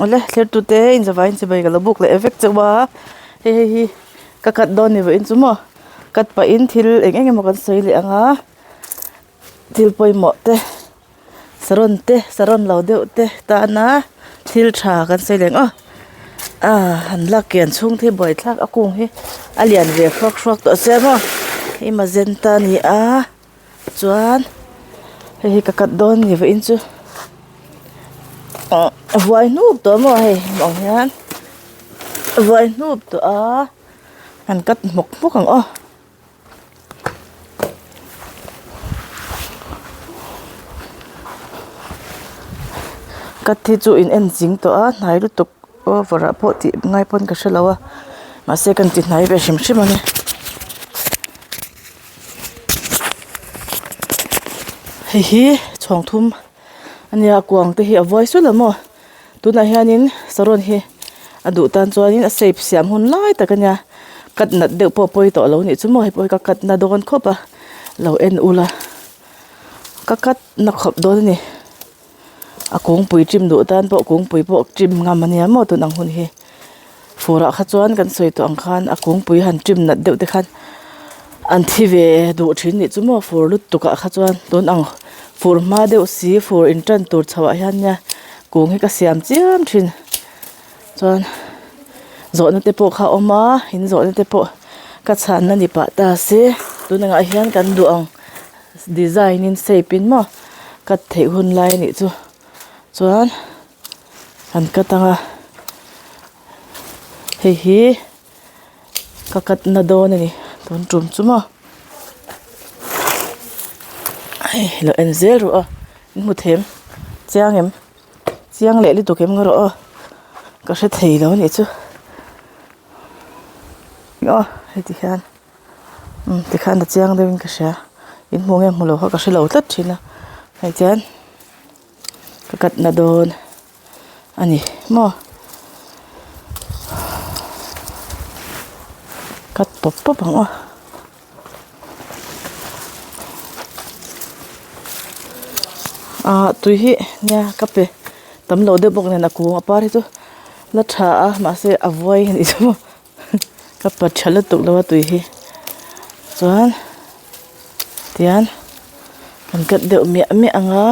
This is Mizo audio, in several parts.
Awle thlertute inzavain chibai ka lo buk leh vek chauh a hei hei hi ka cut dawn ni vawiin chu maw cut pahin thil eng eng emaw kan sawi leh ang a thil pawimawh te saron te saron lo deuh te tana thil tha kan sawi leh ang aw ah han lak kian chhung te hi buaithlak a kung hi a lian ve hrawk hrawk tawh sia maw hei magenta a ni a. Chuan hei hi ka cut dawn ni vawiin chu ah a vuai hnup tawh maw hei hmuh ang hian a vuai hnup tawh a han cut hmawk hmawk ang aw. Cut hi chu in en ching tawh a hnai lutuk over ah pawh tih ngai pawn ka hrelo a mahse kan ti hnai ve hrim hrim ang e. Hei hi chhawng thum a nia kuang te hi a vuai sual a maw tunah hianin saron hi a duh tan chuanin a shape siam hun lai tak a nia cut nat deuh pawh pawi tawh lo nih chu maw hei pawh hi ka cut na dawn khawp a lo en ula ka cut na khawp dawn a ni a kungpui trim duh tan pawh kungpui pawh trim ngam a nia maw tun ang hun hi fur ah kha chuan kan sawi tawh ang khan a kungpui han trim nat deuh te khan an thi ve duh thin nih chu maw fur lutuk ah kha chuan tun ang fur hma deuh si fur in tan tur chho ah hian nia kung hi ka siam chiam thin chuan zawhna te pawh kha a awm a in zawhna te pawh ka chhanna ni pah ta se tun angah hian kan duh ang. Design in shape in maw cut theih hun lai a nih chu chuan an cut ang a hei hi ka cut na dawn a ni tun tum chu maw hei lo en zel rawh aw in hmu them chiang em chiang leh lutuk em nga rawh aw ka hre thei lo a nih chu aw heti hian. Umm tikhan a chiang deuhin ka hria in hmuh nge hmu lo kha ka hrelo tlat thin a hei chuan ka cut na dawn a ni maw cut pawp pawp ang aw ah tui hi nia ka pe tam lo deuh bawk nen a kung a par hi chu la tha a mahse a vuai a nih chu maw. Ka pa tha lutuk lo a tui hi chuan tian kan cut deuh miah miah ang a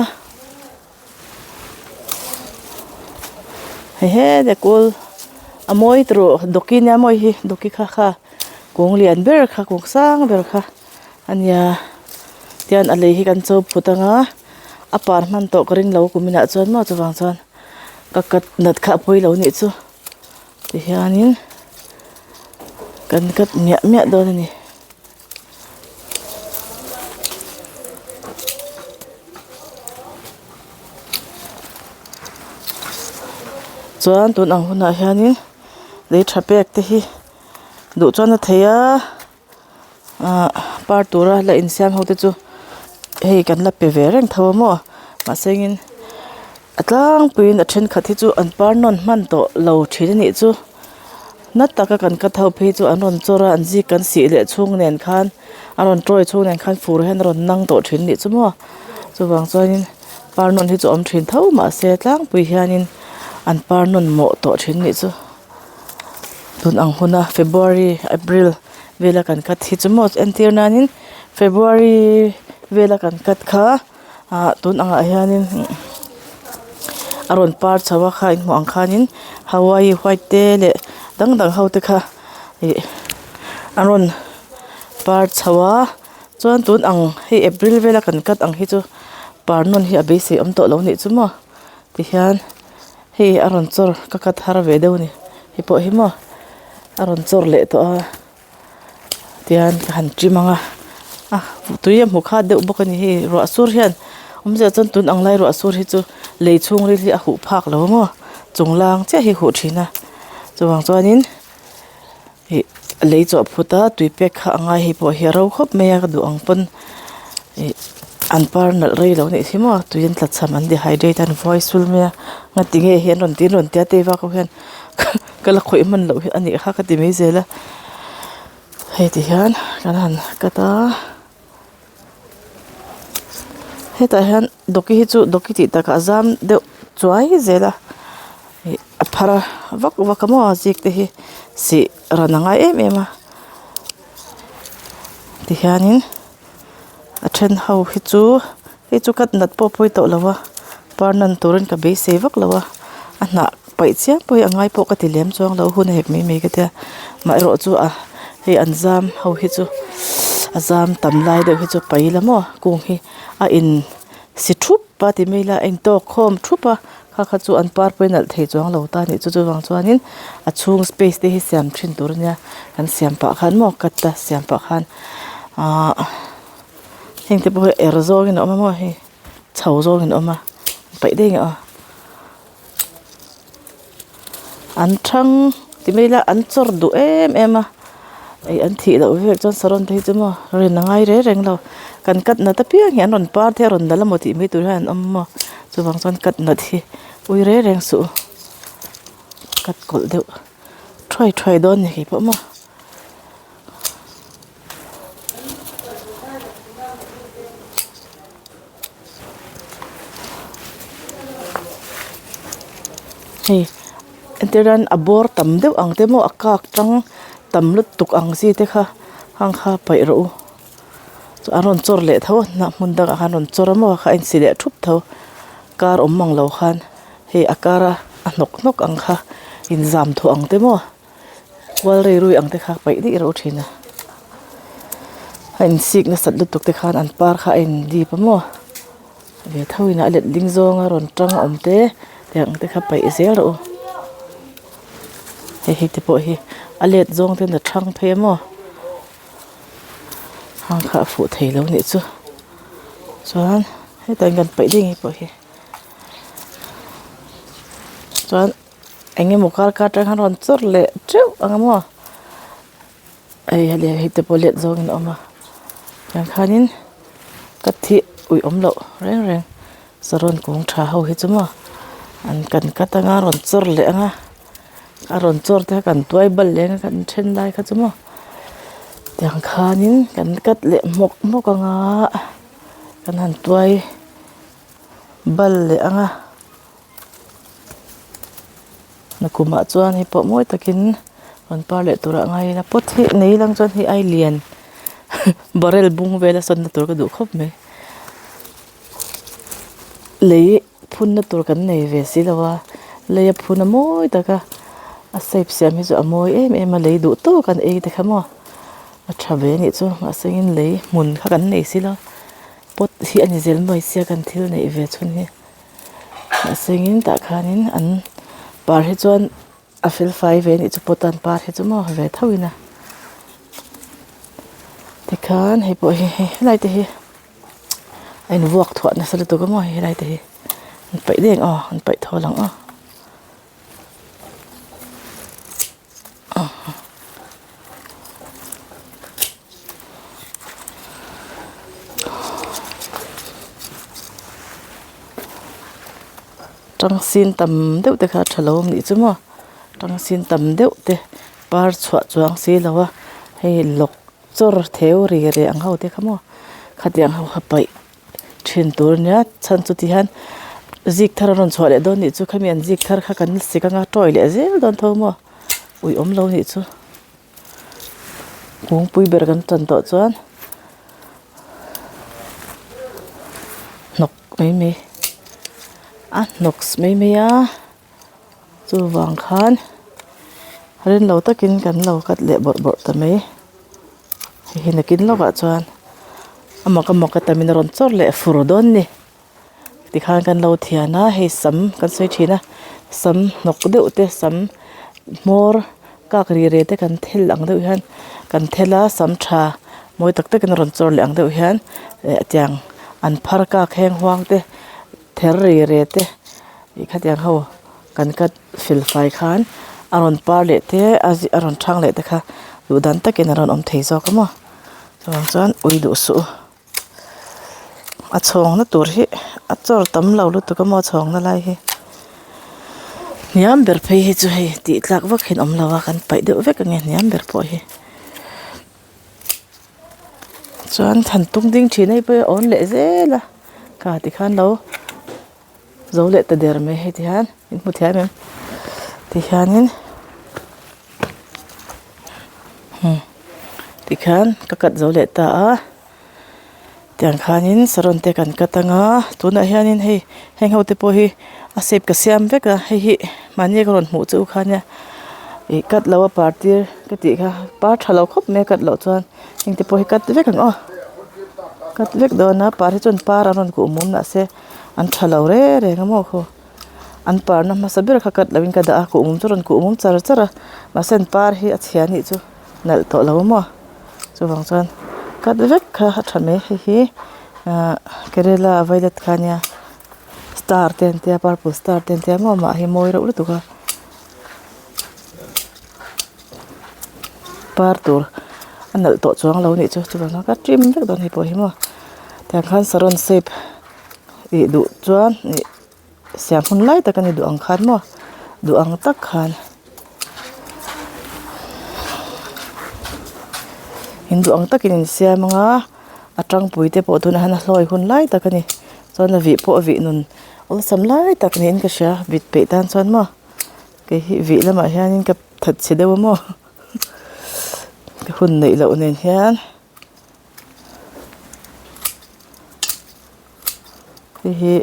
hei hete kul a mawi tawh dawki nia mawi hi dawki kha kha kung lian ber kha kung sang ber kha a nia tian a lei hi kan cho phut ang a a par hman tawh ka ring lo kuminah chuan maw chuvang chuan ka cut nat kha a pawi lo nih chu. Tihianin kan cut miah miah dawn a ni. Chuan tun ang hunah hianin lei tha pek te hi duh chuan a thei a ah par tura la insiam ho te chu hei kan la pe ve reng tho a maw mahse engin a tlangpuiin a thenkhat hi chu an par nawn hman tawh lo thin a nih chu na taka kan cut ho phei chu an rawn chawr a an zik kan sih leh chhung nen khan a rawn tawi chhung nen khan fur hian a rawn nang tawh thin a nih chu maw chuvang chuanin par nawn hi chu a awm thin tho mahse tlangpui hianin an par nawn mawh tawh thin a nih chu. Tun ang huna February April vela kan cut hi chu maw entir nanin February vela kan cut kha ah tun angah hianin a rawn par chho a kha inhmuh ang khanin Hawaii white te leh dang dang ho te kha ih a rawn par chho a chuan tun ang hei April vela kan cut ang hi chu par nawn hi a beisei awm tawh lo nih chu maw tihian. Hei a rawn chawr ka cut har ve deuh a ni hei pawh hi maw a rawn chawr leh tawh a tian ka han trim ang a a tui a hmu khat deuh bawk a ni hei ruah sur hian awmzia chuan tun ang lai ruah sur hi chu lei chhungril hi a huh phak lo maw chung lang chiah hi a huh thin a chuvang chuanin ih lei chawh phut a tui pek kha a ngai hei pawh hi a ro khawp mai a ka duh ang pawn ih an par nalh rei lo anih hi maw tui an tla cham an dehydrate a an vuai sul mai a ngati nge hi an rawn ti an rawn tia tei vak ho hian ka la khawih hman loh hi a nih kha ka ti mai zel a hei ti hian kan han cut a hetah hian dawki hi chu dawki tih takah a zam deuh chuai zel a ih. phar vak vak a maw zik te hi sih ran a ngai em em a tihianin a then ho hi chu hei chu cut nat pawh a pawi tawh lo a par nan turin ka beisei vak lo a a hnah paih chiam pawh hi a ngai pawh ka ti lem chuang lo hun a hek mai mai ka tia amaherawh chu a hei an zam ho hi chu a zam tam lai deuh hi chu paih ila maw kung hi a in si thup a ti mai ila a intawk khawm thup a kha kha chu an par pawh hi nalh thei chuang lo ta a nih chu chuvang chuanin a chhung space te hi siam thin tur a nia kan siam pah khan maw cut a siam pah khan ahh heng te pawh hi er zawngin a awm a maw hei chho zawngin a awm a paih daih ang aw an thang ti mai ila an chawr duh em em a ih an thih loh vel chuan saron te hi chu maw rin a ngai reng reng lo kan cut nat apiang hi an rawn par te a rawn dal amaw tih mai tur hian an awm maw chuvang chuan cut nat hi ui reng reng suh u cut kawlh deuh thuai thuai dawn a ni kei pawh maw. Hei entir nan a bawr tam deuh ang te maw a kak tang tam lutuk ang chi te kha hang kha paih rawh u chu an rawn chawr leh tho a hnah hmun dangah khan rawn chawr a maw kha a insi leh thup tho kar awm mang lo khan hei a kar a a hnawk hnawk ang kha inzam thuah ang te maw. Kual rei rui ang te kha paih daih reuh thin a a in sik nasat lutuk te khan an par kha a in dip a maw ve tho in a let ding zawng a rawn tang awm te tiang ang te kha paih zel rawh u hei hei te pawh hi a let zawng ten a thang phei a maw hang kha a fuh thei lo nih chu chuan hetah hian kan paih daih ang hei pawh hi chuan. Eng emaw kar kar atang khan rawn chawr leh teuh ang a maw hei hei te pawh let zawngin a awm a tiang khanin ka thih ui awm loh reng reng saron kung tha ho hi chu maw an kan cut anga rawn chawr leh ang a a rawn chawr te kha kan tuai bal leh ang a kan then lai kha chu maw tiang khanin kan cut leh hmawk hmawk ang a kan han tuai bal leh ang a. Nakumah chuan hei pawh mawi takin rawn par leh turah ngai ila pot hi nei lang chuan hei ai lian barrel bung vela sawnna tur ka duh khawp mai lei phunna tur kan nei ve si lo a lei a phun a mawi tak a a shape siam hi chu a mawi em em a lei duh tawk an ei te kha maw a tha ve anih chu mahse in lei hmun kha kan nei si lo pot hi a ni zel mai sia kan thil neih ve chhun hi. Mahsengin tah khanin an par hi chuan a fel fai ve anih chu pot a an par hi chu maw ve tho in a tikhan hei pawh hi hei helai te hi a in vuak thuah nasa lutuk a maw hei helai te hi an paih daih ang aw an paih thawl ang aw. Tangsin tam deuh te kha a tha lo a nih chu maw tangsin tam deuh te par chhuah chuang si lo a hei lawk chawr theu ri reh ang ho te kha maw khatiang ho kha paih thin tur ania chhan chu ti hian zik thar a rawn chhuah leh dawn nih chu khami an zik thar kha kan sik anga tawi leh zel dawn tho maw ui awm lo nih chu kungpui ber kan tan tawh chuan hnawk mai mai a hnawk mai mai a chuvang khan rin lo takin kan lo cut leh bawrh bawrh ta mai hei hi nakin lawkah chuan a mak a mak a tamin a rawn chawr leh fur dawn a ni tikhan kan lo thian a hei sam kan sawi thin a sam hnawk deuh te sam hmawr kak ri re te kan thel ang deuh hian kan thel a sam tha mawi tak takin a rawn chawr leh ang deuh hian eh tiang an phar kak heng huang te ther ri re te ih khatiang ho kan cut fel fai khan a rawn par leh te a a rawn thang leh te kha duh dan takin a rawn awm thei zawk a maw chuvang chuan ui duh suh u a chhawngna tur hi a chawr tam lo lutuk a maw a chhawngna lai hi hniam ber phei hi chu hei tih tlak vak hian awm lo a kan paih deuh vek ange hniam ber pawh hi. Chuan than tung ding thin hei pawh hi a awn leh zel a kha tikhan lo zo leh ta der mai hei ti hian in hmu thiam em. Tihianin tikhian ka cut zo leh ta a tiang khanin saron te kan cut anga tunah hianin hei heng ho te pawh hi a shape ka siam vek a hei hi mahni ka rawn hmuh chu kha nia ih cut loh a par tir ka tih kha par tha lo khawp mai a cut loh chuan heng te pawh hi cut vek ang aw cut vek dawn a par hi chuan par an rawn kuh mum mahse an tha lo reng reng a maw khaw. An parna hmasa ber kha cut loin ka dah a kuhmum chu a rawn kuhmum char char a mahse an par hi a chhia anih chu nalh tawh lo maw chuvang chuan cut vek kha a tha mai hei hi ahh kerela violet kha ania star te an tia purple star te an tia maw amah hi mawi reuh lutuk a par tur a nalh tawh chuang lo anih chu chuvang chuan ka trim vek dawn hei pawh hi maw tiang khan saron shape ih duh chuan ih siam hun lai tak a ni duh ang khan maw duh ang tak khan in duh ang takin in siam ang a a tangpui te pawh tunah hian a hlawi hun lai tak a ni chuan a vih pawh a vih nun awlsam lai tak niin ka hria vit peih tan chuan maw kei hi vih lamah hianin ka that chhe deuh a maw ka hun neih loh nen hian. Hei hi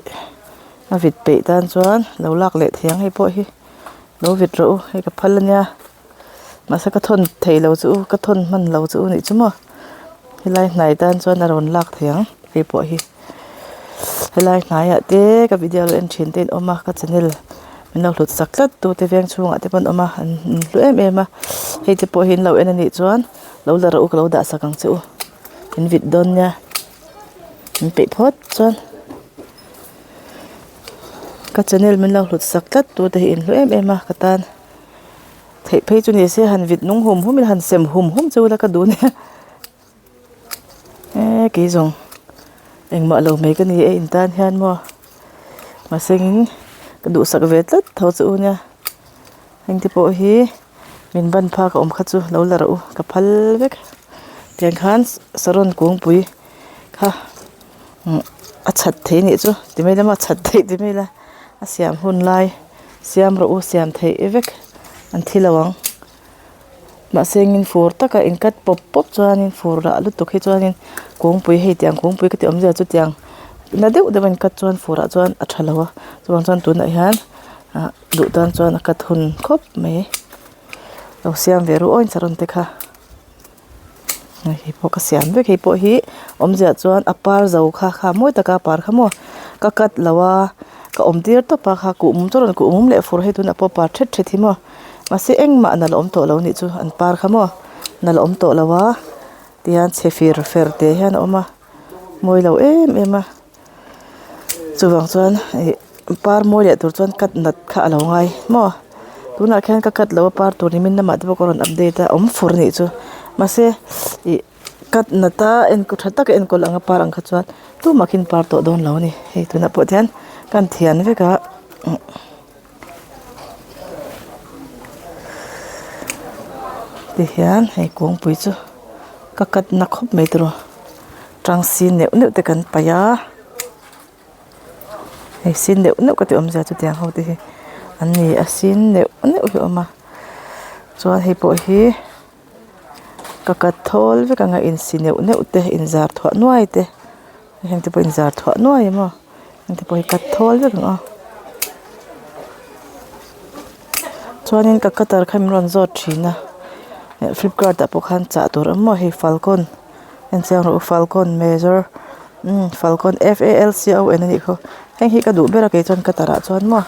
a vit peih tan chuan lo lak leh thei ang hei pawh hi lo vit rawh u hei ka phal ania mahse ka thawn thei lo chu ka thawn hman lo chu anih chu maw helai hnai tan chuan a rawn lak thei ang hei pawh hi helai hnaiah te ka video lo en thin te an awm a ka channel min lo hlut sak tlat tu te veng chhungah te pawh an awm a an hlu em em a hei te pawh hi an lo en anih chuan. Lo la rawh u ka lo dah sak ang che u in vit dawn nia min peih phawt chuan ka channel min lo hlut sak tlat tu te hi in hlu em em a ka tan theih phei chu ni se han vit nung hum hum ila han sem hum hum chu ila ka duh nia e kei zawng engmah lo mai ka ni e in tan hian maw mahse in ka duhsak ve tlat tho che u nia. Heng te pawh hi min ban phak a awm kha chu lo la rawh u ka phal vek tiang khan saron kungpui kha umm a chhat thei anih chu ti mai lama chhat theih ti mai la a siam hun lai siam rawh u siam theih vek an thi lo ang mahse engin fur taka in cut pawp pawp chuanin fur rah lutuk hi chuanin kungpui hei tiang kungpui ka tih awmzia chu tiang na deuh deuh a in cut chuan fur ah chuan a tha lo a chuvang chuan tunah hian ah. Duh tan chuan a cut hun khawp mai lo siam ve ru awin saron te kha hei pawh ka siam vek hei pawh hi awmzia chuan a par zo kha kha mawi taka a par kha maw ka cut lo a ka awm tir tawp a kha kuhmum chu a rawn kuhmum leh fur hei tunah pawh par thet thet hi maw mahse engmah nalh a awm tawh lo anih chu an par kha maw nalh a awm tawh lo a tihian chhe fir fer te hian a awm a mawi lo em em a. Chuvang chuan ih par mawi leh tur chuan cut nat kha a lo ngai maw tunah khian ka cut lo a par tur nimin lamah te pawh ka rawn update a awm fur anih chu mahse ih cut nat a enkawl tha taka enkawl ang a par ang kha chuan tumah khin par tawh dawn lo a ni hei tunah pawh hian kan thian vek a. Tihian hei kungpui chu ka cut na khawp mai tiraw tang sin neuh neuh te kan paih a hei sin neuh neuh ka tih awmzia chu tiang ho te hi an ni a sin neuh neuh hi a awm a chuan hei pawh hi ka cut thawl vek ang a insi neuh neuh te inzar thuah nuai te heng te pawh inzar thuah nuai a maw. Heng te pawh hi cut thawl vek ang a chuanin ka cutter kha min rawn zawt thin a eh flipkart ah pawh khan chah tur a awm maw hei falcon en chiang rawh u falcon major umm falcon f a l c o n anih khaw heng hi ka duh ber a kei chuan cutter ah chuan maw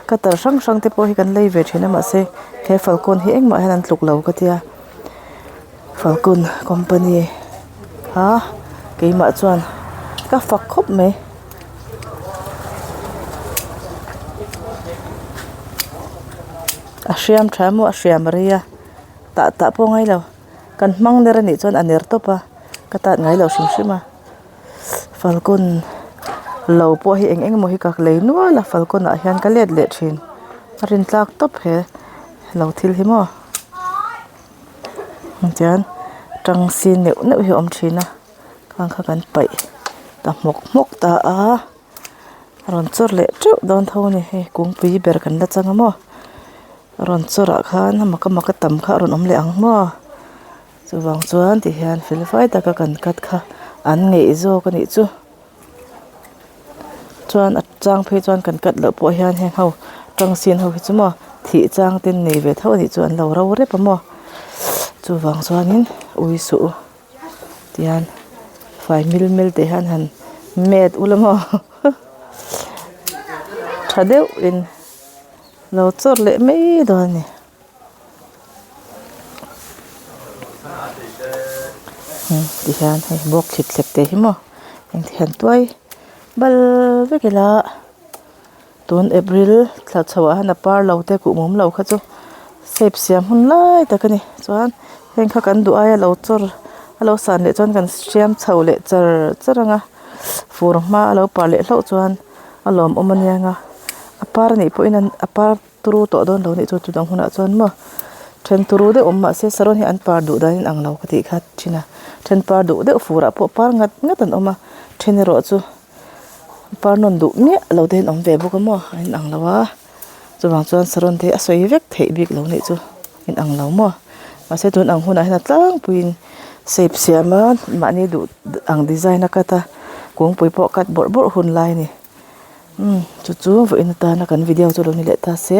cutter hrang hrang te pawh hi kan lei ve thin a mahse he falcon hi engmah hian an tluk lo ka tia. Falcon company kha keimah chuan ka fak khawp mai. A hriam tha emaw a hriam a rei a tah tah pawh ngai lo kan hmang ner anih chuan a ner tawp a ka tat ngai lo hrim hrim a falcon lo pawh hi eng eng emaw hi ka lei nual a falcon ah hian ka let leh thin a rintlak tawp he lo thil hi maw. Tichuan tang sin neuh neuh hi a awm thin a khang kha kan paih ta hmawk hmawk ta a a rawn chawr leh teuh dawn tho a ni hei kungpui ber kan la chang a maw. A rawn chawrh ah khan a mak a mak a tam kha a rawn awm leh ang maw chuvang chuan ti hian fel fai taka kan cut kha an ngeih zawk a nih chu chuan a chang phei chuan kan cut loh pawh hian heng ho tang sin ho hi chu maw thih chang te an nei ve tho a nih chu an lo ro rep a maw chuvang chuanin ui suh u tihian fai mil mil te hian han met ula maw tha deuhin. Lo chawr leh mai dawn a ni. Tihian hei bawk thlip thlep te hi maw eng te hian tuai bal vek ila tun April thla chho ah hian a par lo te kuh mum lo kha chu shape siam hun lai tak a ni chuan heng kha kan duh aia lo chawr a lo san leh chuan kan siam chho leh char char ang a fur hma a lo par leh hlauh chuan. A lawmawm a niang a a par anih pawhin an a par turu tawh dawn lo anih chu chutang hunah chuan maw then turu deuh awm mahse saron hi an par duh dan in ang lo ka tih kha thin a then par duh deuh fur ah pawh par ngat ngat an awm a then erawh chu par nawn duh miah lo te an awm ve bawk a maw a in ang lo a chuvang chuan saron te hi a sawi vek theih bik lo anih chu in ang lo maw mahse tun ang hunah hian a tlangpuiin shape siam a mahni duh ang design a cut a kungpui pawh cut bawrh bawrh hun lai a ni umm chu chu vawiin atana kan video chu lo ni leh ta se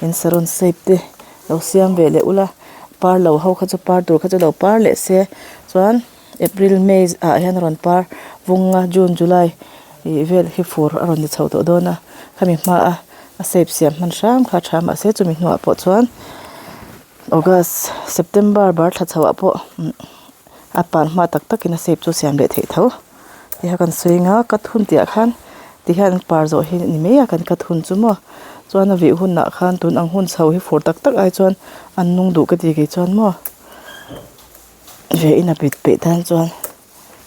in saron shape te lo siam ve leh ula par lo ho kha chu par tur kha chu lo par leh se chuan April May ah hian a rawn par vung a June July ih vel hi fur a rawn ni chho tawh dawn a khami hma a a shape siam hman hram kha a tha mahse chumi hnuah pawh chuan August September bar thla chho ah pawh a par hma tak tak in a shape chu siam leh theih tho ti kha kan sawi ang a cut hun tih ah khan ti hian an par zawh hi ni mai a kan cut hun chu maw chuan a vih hunah khan tun ang hun chho hi fur tak tak ai chuan an nung duh ka ti kei chuan maw. Ve in a bit peih tan chuan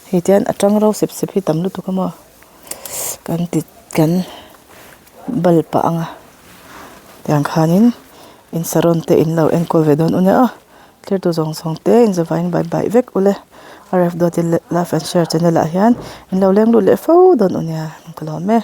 hei tian a tang ro sep sep hi tam lutuk a maw kan ti kan bal pah ang a tiang khanin in saron te in lo enkawl ve dawn u nia aw thlir tu zawng zawng te in zavaiin bye bye vek ule R F dot in love and share channel ah hian in lo leng lut leh fo dawn u nia ka lawm e.